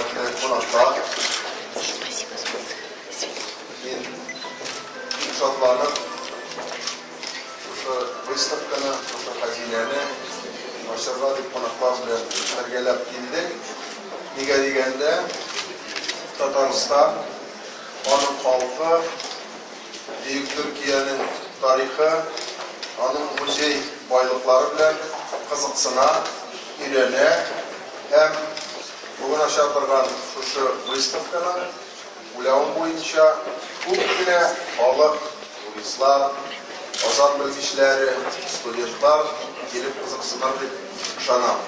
Хөрмәтле кунаклар, мин бик шатланып шушы выставканы, шушы хәзинәне ачарга дип кунаклар белән бергәләп килдек. Нигә дигәндә, Татарстан, аның халкы, Бөек Төркиянең тарихы, аның музей байлыклары белән кызыксына, өйрәнә һәм бүген ача торган шушы выставканы, уйлавым буенча, күп кенә халык, туристлар, Казан белгечләре, студентлар килеп кызыксыныр дип ышанам.